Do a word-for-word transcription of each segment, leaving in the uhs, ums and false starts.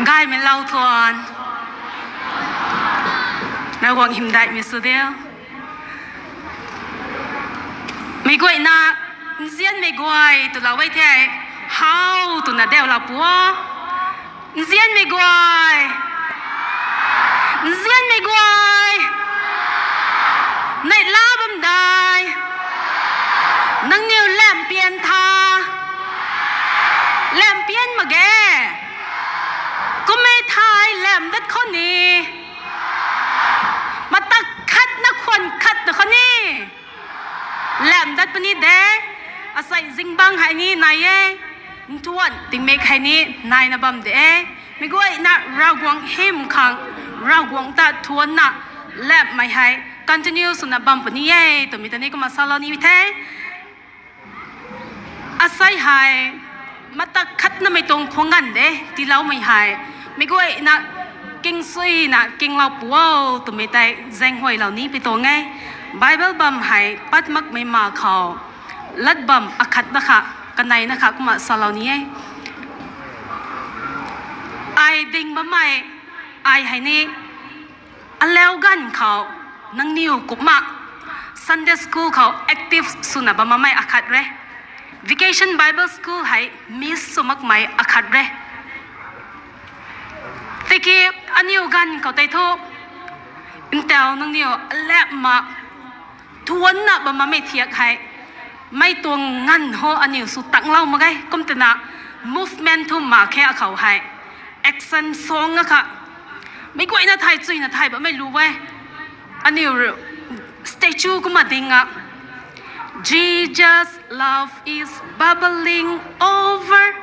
Gaymei lou thuan. Ravguangc hymdaihmei sw diu. Mei guayna, nzianmei guay twlou e thei, how twna deu lou pu o. Nzianmei guay. Nzianmei guay. Neihla bam dai. Nangniw lam pian tha. Lam pian mak ge. Kum e thei lam dat khou ni. Matak khatna khwan khatna khou ni. Lam dat puni de. Asei zingbangc hei ni nai e. Nthuan tingmik hei ni naina bam de e. Mei guayna Ravguangc hym khang, Ravguangc ta thuanna lamhmei hei continue swna bam puni e twmei ta ni kumna salou ni the. Asei hei, matak khatnamei tuang phung ganv de, tiiloumei hei. Mei guayna, kingsuina, kinglou pu o twmei tei, zaenghuaylou ni pi tuang e. Bible bam hei, pat makmei ma khou, lat bam akhatna kha, kaneina kha kumna salou ni e. Ai ding bammei, ai hei ni, alau ganv khou, nangniw kumna, Sunday school khou active swna bam makmei akhat re. Vacation Bible School hei miss sw makmei akhat re. Tiki aniw ganv khou tei thu, ntau nangniw alamh ma, thuanna bam makmei thiak hei, mei tuang nganv ho aniw sw tanglou mak ge, kum twna movement thu mak khe akhou hei, action song akha, mei guayna thay chuyna thay bammei lu e. Aniw statue kumna ding a, Jesus love is bubbling over.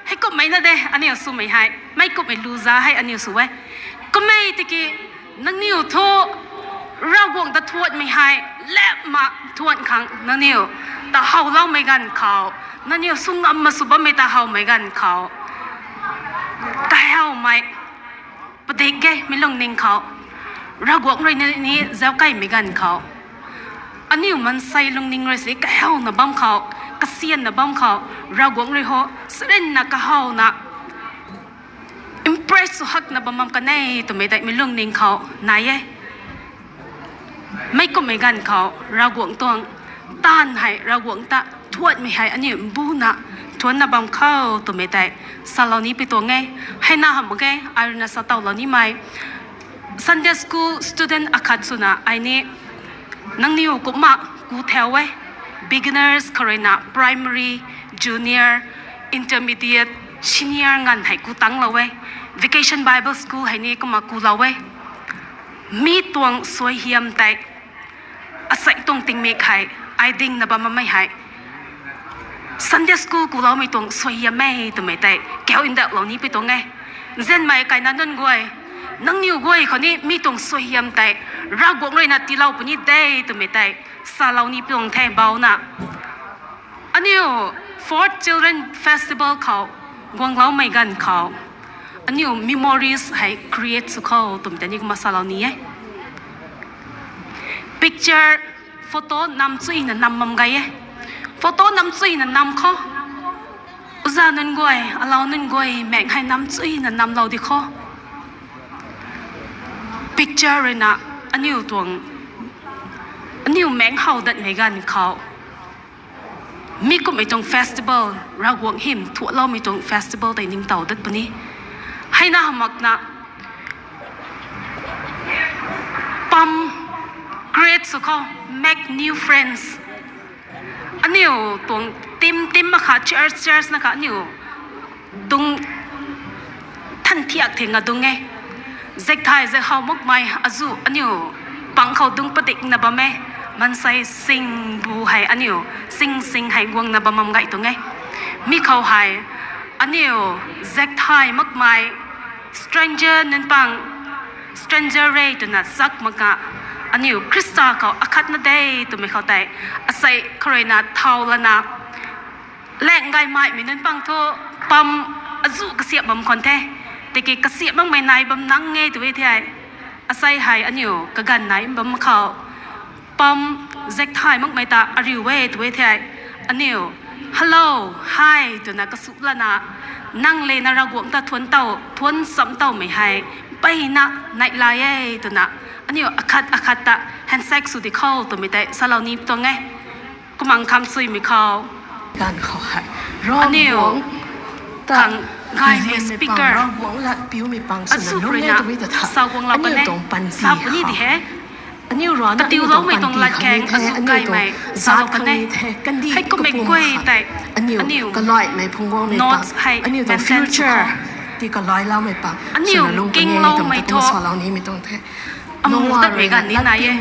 Heikummei na de, aniw swmei hei, mei kummei lu za hei aniw sw e. Kummei tiki, nangniw thu, Ravguangc ta thuanmei hei, lamh ma thuan khang nangniw, ta howloumei ganv khou, nangniw sw ngam ma sw bammei ta howmei ganv khou, kahawmei, padik ge mei lungning khou, Ravguangc rui ni, ni zauckaimei ganv khou, aniw maansei lungning rui si kahawna bam khou, kasianna bam khou, Ravguangc rui ho, sarinna kahawna, impress sw hakna bam bam kan e twmei tei mei lungning khou nai e. Mei kummei ganv khou, Ravguangc tuang, taanv hei Ravguangc ta, thuanmei hei aniw mbuna, thuanna bam khou twmei tei, salou ni pi tuang e, heina hamh mak ge, ai ruina satowlou nimei. Sunday school student akhat swna ai ni, nangniw kumna, ku thau e, beginners khou ruina primary, junior, intermediate, senior nganv hei ku tanglou e, Vacation Bible School hei ni kumna kulou e. Mi tuang suaihiam tei, asei tuang tingmik hei, ai dingna bam makmei hei, Sunday school kuloumei tuang suaihiam e twmei tei, kau ndauhlou ni pi tuang e. Nzianmei kaina nunc guay, nangniw guay khou ni mi tuang suaihiam tei, Ravguangc ruina tiilou puni de twmei tei, salou ni pi tuang the bauna. Aniw Fourth Children Festival khou, guangloumei ganv khou, aniw memories hei create sw khou twmei tei ni kumna salou ni e. Picture, photo nam chuyna nam bam gay e. Photo nam chuyna nam khou, uza nunc guay, alau nunc guay, maeng hei nam chuyna namlou di khou. Picture ruina, aniw tuang, aniw maeng how datmei ganv khou, mi kummei tuang festival, Ravguangc hym thuanloumei tuang festival tei ningtow dat puni. Heina hamh makna, pam create sw khou, make new friends. Aniw tuang team, team akha, church, church na kha aniw dung than thiak thing adung e. Zakthay zakhow makmei azu aniw pang khou dung padikna bam e. Maansei sing bu hei aniw, sing sing hei guangna bam bam gay tuang e. Mi khou hei, aniw zakthay makmei, stranger nunc pang, stranger re twna sak mak a, aniw Khrista khou akhatna de twmei khou tei, asei khou ruina thau lana, laeng gaymeimei nunc pang thu, pam azu kasiap bam khwan the, tiki kasiap makmei nai bam nang e tw e thei, asei hei aniw kaganv nai bam khou, pam zakthay makmei ta ariu e tw e thei, aniw, hello, hi twna kasup lana, Nang le na Ravguangc ta thuanc tow, thuanc cham towmei hei mpeyna neihla e twna, aniu akhat akhat ta handshake sw di khou twmei tei salou ni tuang e. Kumna kham suimei khou, ganv khou hei aniu khang gaymei speaker Ravguangc lat piumei pang swna lungc e twmei ta tha, sauguanglou aniu kan e, tuang panty sa puni di he. Aniu rana katiuloumei tuang latkaeng azu gaymei salou kan e. Hei kummei guay tei aniu kalaimei phungc guangmei notes hei aniu tuang future ti kalailoumei pang aniu swna lungc kan e twmei ta salou nimei tuang the. Amu tatmei ganv ni nai e.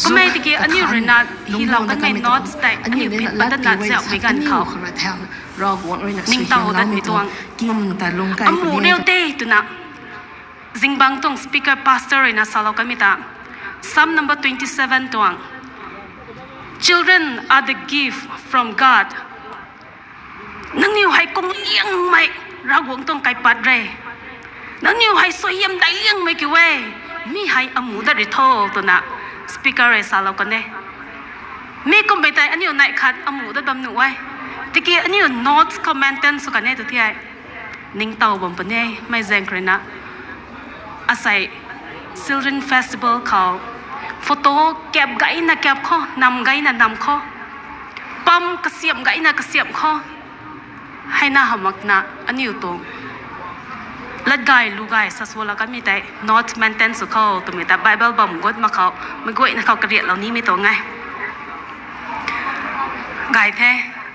Kummei tiki aniu ruina hilou kanmei notes tei aniu pin patatna zauhmei ganv khou Ravguangc ruina ningtow datmei tuang, amu riu tei twna zingbangc tuang speaker pastor ruina salou kanmei ta, Psalm number twenty-seven tuang, Children are the gift from God. Nangniw hei kung liangmei Ravguangc tuang kaipat re. Nangniw hei suaihiam daic liangmei kiu e. Mi hei amu dat ri tho twna speaker rui salou kan e. Mi kummei tei aniu neih khat amu dat bam nuh e. Tiki aniu notes khou maintain sw kan e tw thei, ningtow bam puni e, mei zaeng khou ruina. Asei Children Festival khou photo kap gayna kap khou, nam gayna nam khou, pam kasiamh gayna kasiamh khou, heina hamh makna aniu tuang latgay lugay sa swlou kanmei tei notes maintain sw khou twmei ta Bible bam gut mak khou meic guayna khou kariatlou nimei tuang e. Gay the,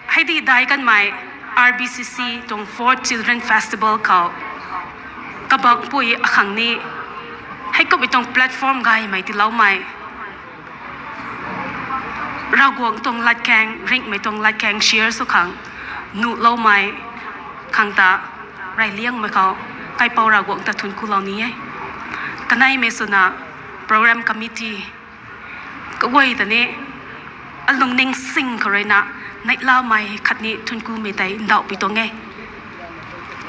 hei di daic kanmei R B C C tuang Fourth Children Festival khou kabangpui akhang ni hei kummei tuang platform gaymei tiiloumei, Ravguangc tuang latkaeng, ringhmei tuang latkaeng share sw khang nuhloumei khang ta reyliangmei khou kaipouc Ravguangc ta thuancku lou ni e. Kaneimei swna program committee kaguay ta ni alungning sing khou ruina neihlamei khatni thuanckumei tei ndauhpui tuang e.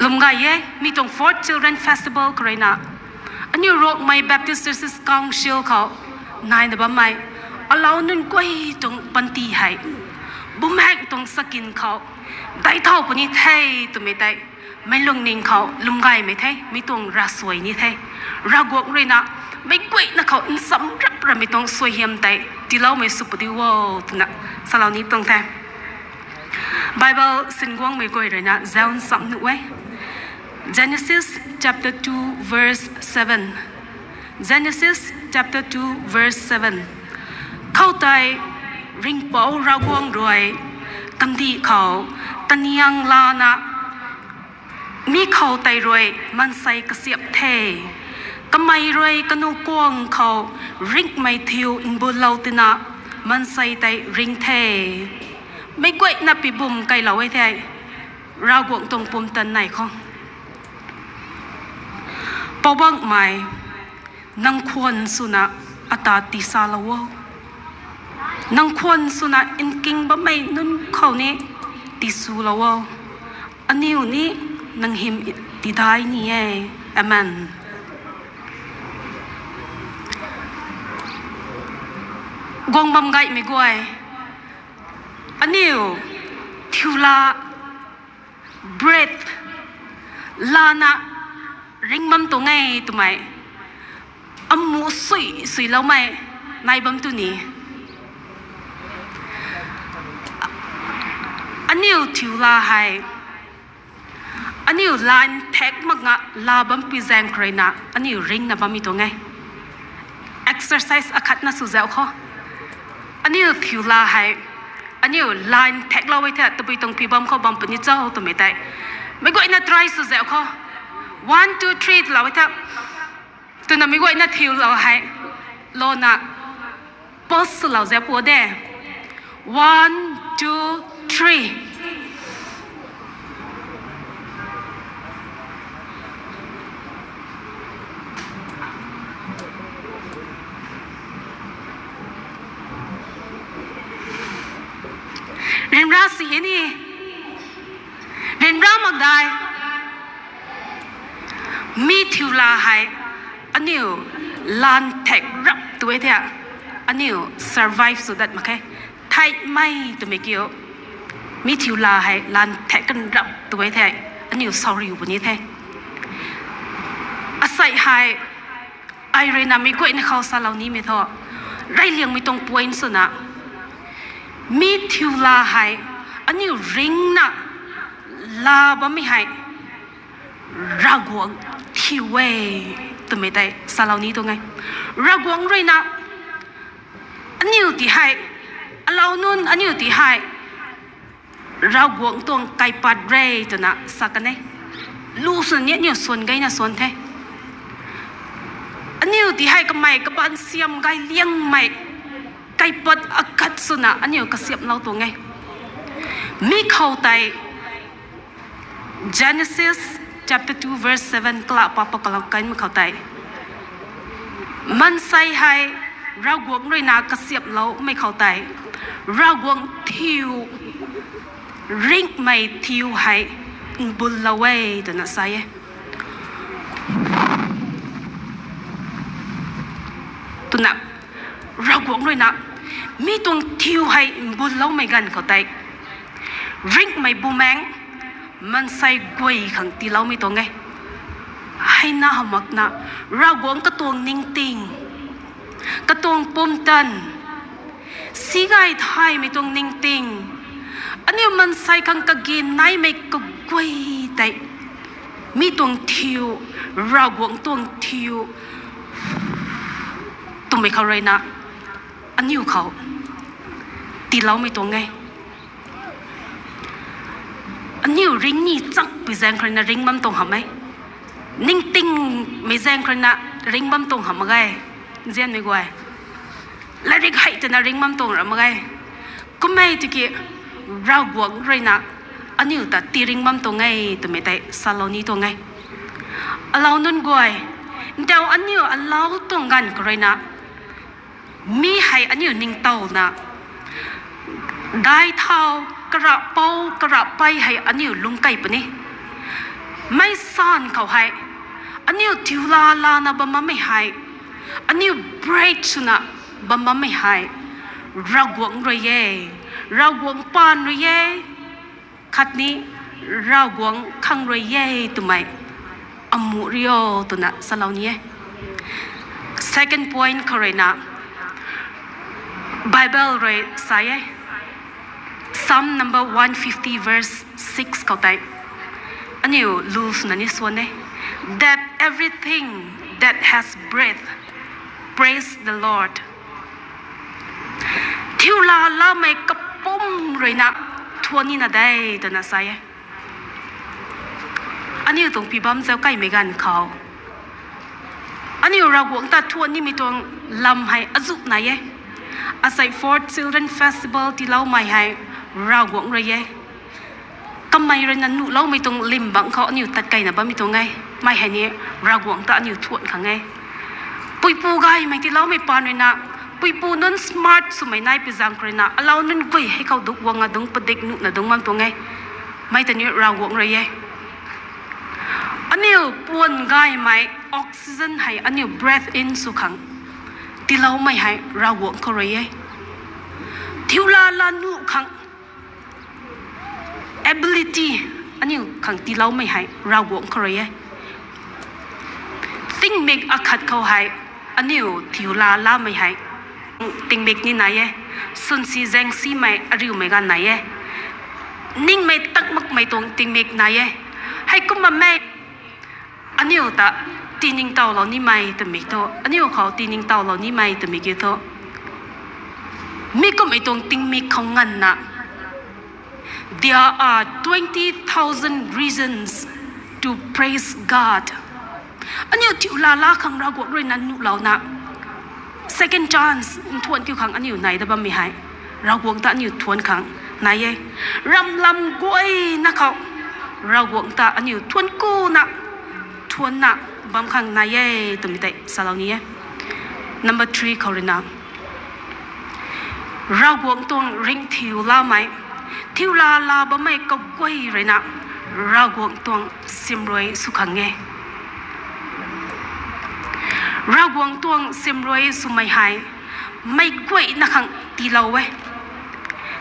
Lwm gay e, mi tuang Fourth Children Festival khou ruina aniu Rongmei Baptist Churches Council khou naina bammei alou nunc guay tuang panty hei bumaengc tuang sakin khou daic thau puni the twmei tei meic lungning khou lwm gaymei the, mi tuang ravsuai ni the. Ravguangc ruina meic guayna khou nchamc rap ramei tuang suaihiam tei tiiloumei sw pudi o twna salou ni tuang the. Bible singuangmei guay ruina zauc nchamc nuh e. Genesis chapter two verse seven. Genesis chapter two verse seven. Khoutei Ringhpouc Ravguangc rui kandih khou taniang lana mi khou tei rui maansei kasiamh the. Kamei rui kanu kuang khou ringhmei thiu mbulou tina maansei tei ring the. Meic guayna pibum kailou e the, Ravguangc tuang pumtan nei khou. Poubauhmei, nang khwan swna ata tiisalou o. Nang khwan swna nking bammei nunc khou ni tiiswlou o. Aniu ni nang hym tidai ni e. Amen. Guang bam gaymei guay, aniu thiula, breath lana ring bam tuang e twmei amu sui suiloumei nai bam tu ni. Aniu thiula hei aniu line thak mak nga la bampui zaeng khou ruina aniu ringna bammei tuang e. Exercise akhatna sw zauc khou, aniu thiula hei aniu line thaklou e the, tabui tuang pi bam khou bam puni cho twmei tei meic guayna try sw zauc khou, one, two, three twlou e the. Twna meic guayna thiulou hei louna pause swlou zauc pu de. One, two, three. Ryanra si e ni. Ryanra mak dai. Mi thiula hei aniu line thak rap tu e the, aniu survive sw dat mak khe. Theihmei twmei kiu. Mi thiula hei line thak kan rap tu e the. aniu sauriu puni the. Asei hei, ai ruina mi guayna khou salou nimei thu, reyliangmei tuang point swna, mi thiu la hei, aniu ringcna la bammei hei, Ravguangc thiu e twmei tei salou ni tuang e. Ravguangc ruina, aniu ti hei, alou nunc aniu ti hei, Ravguangc tuang kaipat re twna sa kan e. Lu swna ni aniu swan gayna swan the. Aniu ti hei kamei kabaanc siam gay liangmei, kaipat akhat swna aniu kasiamhlou tuang e. Mi khou tei, Genesis chapter two verse seven kala pa pa kalau kanmei khou tei, maansei hei Ravguangc ruina kasiamhloumei khou tei, Ravguangc thiu, ringhmei thiu hei mbunlou e twna sa e. Twna, Ravguangc ruina, mi tuang thiu hei mbunloumei ganv khou tei, ringhmei bumaengc, maansei guay khang tiiloumei tuang e. Heina hamh makna, Ravguangc katuang ningting, katuang pumtan, si gay thaymei tuang ningting, aniu maansei khang kage naimei kaguay tei, mi tuang thiu, Ravguangc tuang thiu, twmei khou ruina, aniu khou tiiloumei tuang e. Aniu ringcni chakpui zaeng khou ruina ringc bam tuang hamh e. Ningtingmei zaeng khou ruina ringc bam tuang hamh mak ge. Nzianmei guay, latrik hei twna ringc bam tuang ra mak ge. Kum e tiki, Ravguangc ruina aniu ta tii ringc bam tuang e twmei tei salou ni tuang e. Alou nunc guay, ntau aniu alou tuang ganv khou ruina, mi hei aniu ningtowna, dai thau, karapou karapei hei aniu lungc key puni. Meic san khou hei, aniu thiu la lana bam bammei hei, aniu break swna bam bammei hei, Ravguangc rui e, Ravguangc paan rui e, khatni Ravguangc khang rui e twmei amuh rio twna salou ni e. Second point khou ruina, Bible rui sa e, Psalm number one fifty verse six khou tei, aniu lu swna ni swan e, that everything that has breath, praise the Lord. Thiu la lamei kapumc ruina thuan nina de twna sa e. Aniu tuang pi bam zauc kaimei ganv khou, aniu Ravguangc ta thuan nimei tuang lam hei azuh nai e. Asei fourth Children Festival tiiloumei hei Ravguangc rui e. Kamei ruina nuhloumei tuang lim bangc khou aniu tat keyna bammei tuang e. Mei hei ni Ravguangc ta aniu thuan khang e. Puipu gaymei tiiloumei paan ruina, puipu nunc smart swmei nai pi zaeng khou ruina, alou nunc guay hei khou duk guang adungc padik nuhna dungc bam tuang e. Mei ta ni Ravguangc rui e. Aniu puan gaymei oxygen hei aniu breath in sw khang tiiloumei hei Ravguangc khou rui e. Thiu la la nuh khang ability aniu khang tiiloumei hei Ravguangc khou rui e. Tingmik akhat khou hei aniu thiu la lamei hei tingmik ni nai e. Swnsi zaengsimei ariumei ganv nai e. Ningmei tak makmei tuang tingmik nai e. Heikumna mei aniu ta tiningtowlou nimei twmei thu, aniu khou tiningtowlou nimei twmei kiu thu, mi kummei tuang tingmik khou nganvna, there are twenty thousand reasons to praise God. Aniu thiu la la khang Ravguangc ruina nuhlouna, second chance nthuan kiu khang aniu nai da bammei hei, Ravguangc ta aniu thuan khang nai e. Ramlam guayna khou Ravguangc ta aniu thuan kuna, thuanna bam khang nai e twmei tei salou ni e. Number three khou ruina, Ravguangc tuang ringcthiu lamei, thiu la la bammei kaguay ruina, Ravguangc tuang simrui sw khang e. Ravguangc tuang simrui swmei hei meic guayna khang tiilou e.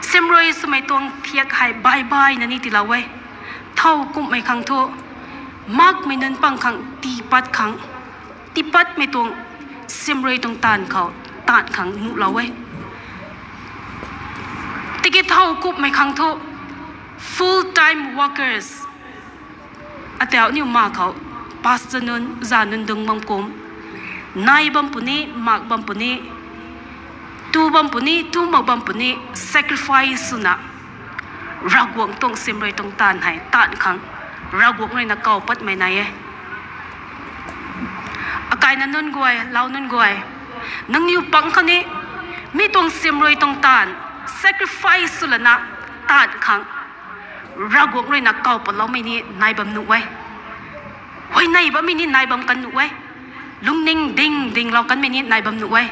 Simrui swmei tuang thiak hei baibaina ni tiilou e. Thow kumhmei khang thu, makmei nunc pang khang tiipat khang, tiipatmei tuang siamruai tuang taanv khou, taanv khang nuhlou e. Tiki thow kumhmei khang thu, full time workers. Atau aniu ma khou, pastor nunc, za nunc dungc bam kum. Nai bam puni, mak bam puni, tu bam puni, tu mak bam puni, sacrifice swna, Ravguangc tuang siamruai tuang taanv hei, taanv khang, Ravguangc ruina kaw patmei nai e. Akaina nunc guay, lau nunc guay, nangniw pang khou ni, mi tuang siamruai tuang taanv, sacrifice sw lana, taanv khang, Ravguangc ruina kaw patloumei ni nai bam nuh e. Huayney bammei ni nai bam kan nuh e. Lungning ding dinglou kanmei ni nai bam nuh e.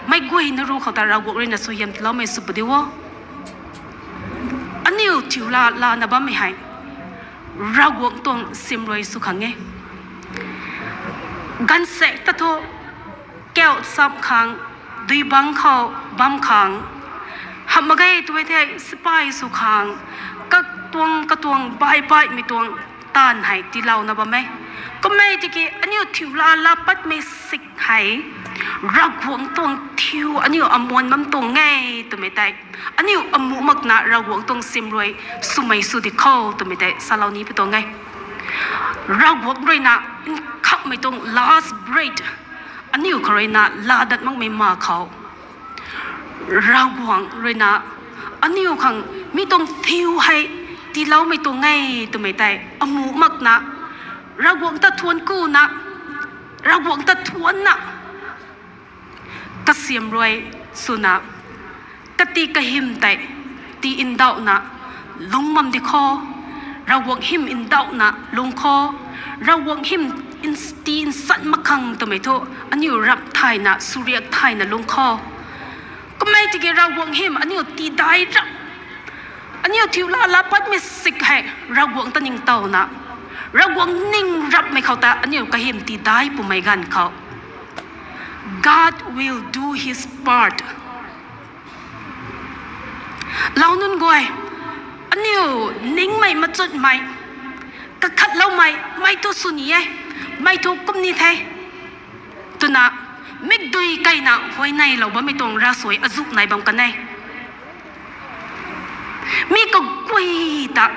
Meic guayna ru khou ta Ravguangc ruina suaihiam tiiloumei sw pudi o. Aniu thiu la lana bammei hei, Ravguangc tuang siamruai sw khang e. Ganvsaekc ta thu, kau chap khang, dui bangc khou bam khang, hamh mak ge twmei thei sipai sw khang, katuang katuang bai baihmei tuang taanv hei tiilouna bam e. Kummei tiki aniu thiu la la patmei sik hei, Ravguangc tuang thiu aniu amuan bam tuang e twmei tei, aniu amuh makna Ravguangc tuang siamruai swmei sw di khou twmei tei salou ni pi tuang e. Ravguangc ruina nkhamhmei tuang last breath aniu khou ruina laa dat makmei ma khou, Ravguangc ruina aniu khang mi tuang thiu hei tiiloumei tuang e twmei tei amuh makna, Ravguangc ta thuanc kuna, Ravguangc ta thuancna, kasiamruai swna, kati kahym tei tii ndauhna lungc bam di khou, Ravguangc hym ndauhna lungc khou, Ravguangc hym tii nsat mak khang twmei thu, aniu ramh thayna, swriak thayna lungc khou. Kummei tiki Ravguangc hym aniu tiidai rap, aniu thiu la la patmei sik hei Ravguangc ta ningtowna, Ravguangc ning rapmei khou ta aniu kahym tiidai pumei ganv khou, God will do his part. Lau nunc guay, aniu ningmei machutmei, kakhatloumei, mei thu sw ni e, mei thu kum ni the, twna, mikdui keyna huayneylou bammei tuang ravsuai azuh nai bam kan e. Mi kaguay ta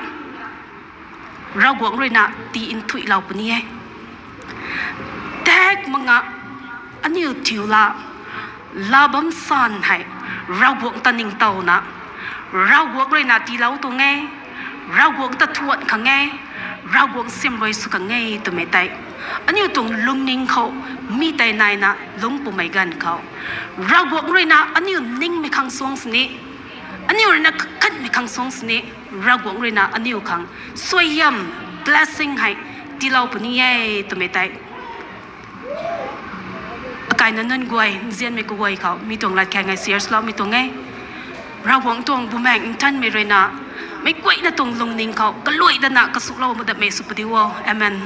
Ravguangc ruina tii nthuilou puni e. Dak mak nga, aniu thiu la, laa bam san hei, Ravguangc ta ningtowna, Ravguangc ruina tiilou tuang e, Ravguangc ta thuan khang e, Ravguangc siamruai sw khang e twmei tei, aniu tuang lungning khou mi tei naina lungc pumei ganv khou, Ravguangc ruina aniu ningmei khang suang sini, aniu ruina kakhatmei khang suang sini, Ravguangc ruina aniu khang suaihiam, blessing hei tiilou puni e twmei tei, akaina nunc guay, nzianmei kaguay khou mi tuang lat khaeng hei share swloumei tuang e. Ravguangc tuang Bumaengh Nthanmei ruina meic guayna tuang lungning khou kaluai dana kasuklou mudapmei sw pudi o. Amen.